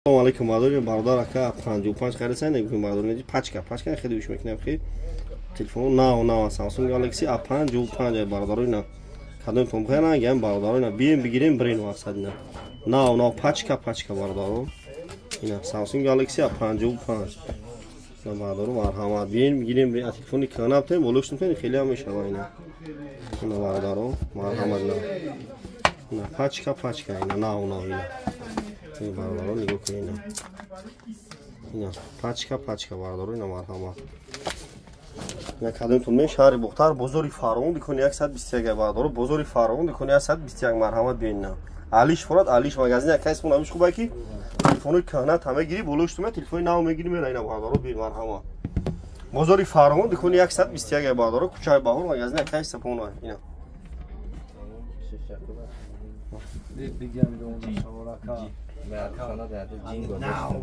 Салом алейкум, бародари бародар, ака 55 харидсан, нагуфтем бародари, пачка пачка хеле гӯш мекунем, хи телефон нав нав Samsung Galaxy A55 бародарои на кадом тон бихаран, гам бародарои на бием бигирем бирен, мақсад ина нав нав пачка пачка бародаро, ина Samsung Galaxy A55 на бародаро, марҳамат, бием бигирем бирен, телефони канабтем болош нутен хеле ҳам мешава, ина ина бародаро, марҳамат, на ина пачка пачка, ина нав нав, ина бародаро, нигоҳ кунед, ина ина пачка пачка бародаро, ина марҳамат, ина кадомтон ме шаҳри Бухтар, бозори Фаровон, дикони 121 бародаро, бозори Фаровон, дикони 121, марҳамат, биёед. Ина алиш форад, алиш магазин якайсмон ҳамиш хубай ки телефонои кӯҳна та мегирӣ, болош туме телефони нав мегирӣ мера. Ина бародаро, биёед, марҳамат, бозори Фаровон, дикони 121 бародаро, кӯчаи Баҳор, магазин якай сапона ина. Now,